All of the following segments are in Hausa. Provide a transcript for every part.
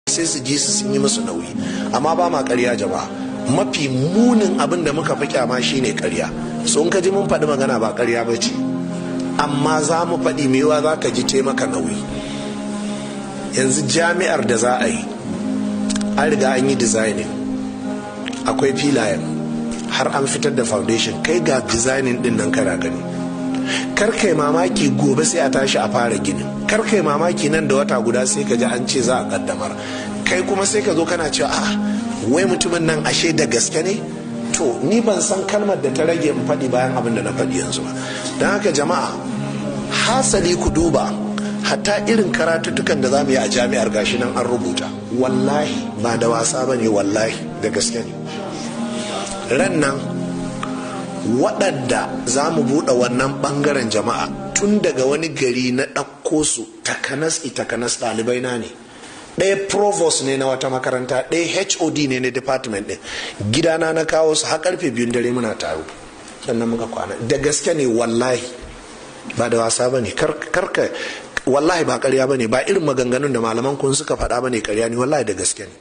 Sai su ji su sun yi musu nauyi. Amma ba ma ƙarya, jama'a. Mafi munin abin da muka fi kyama shine ƙarya. So in ka ji mun faɗi magana, ba ƙarya ba ce, amma za mu faɗi mewa za ka ji maka nauyi. Yanzu jami'ar da za a yi, an riga an yi designing, akwai filayen, har an fitar da foundation. Kai, ga designing din nan kana gani. Kar kai mamaki gobe sai a tashi a fara ginin. Kar kai mamaki nan da wata guda sai ka ji an ce za a kaddamar. Kai kuma sai ka zo kana cewa, "A wai mutumin nan ashe da gaske ne?" To, ni ban san kalmar da ta rage in faɗi bayan abin da na faɗi yanzu ba. Don haka jama'a, hasali ku duba hatta irin karatuttukan da za mu yi a jami'ar, gashi nan an rubuta. Wallahi ba da wasa ba ne, wallahi da gaske ne. Ran nan waɗanda za mu buɗe wannan ɓangaren, jama'a, tun daga wani gari na ɗauko su takanas takanas. Ɗalibai na ne, ɗaya provost ne na wata makaranta, ɗaya HOD ne na department ɗin. Gidana na kawo su, har karfe 2n dare muna taro, sannan muka kwana. Da gaske ne, wallahi ba da wasa ba ne. Karka, wallahi ba karya ba ne, ba irin maganganun da malaman kun suka faɗa ba ne, karya ne. Wallahi da gaske ne,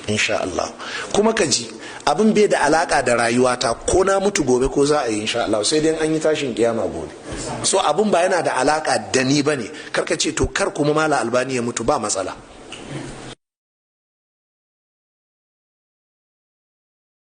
insha Allah. Kuma ka ji, abin bai da alaka da rayuwata, ko na mutu gobe ko za a yi, insha Allah, sai dai an yi tashin kiyama gobe. So abin ba yana da alaka da ni bane. Kar ka ce to kar kuma Malam Albani ya mutu, ba matsala.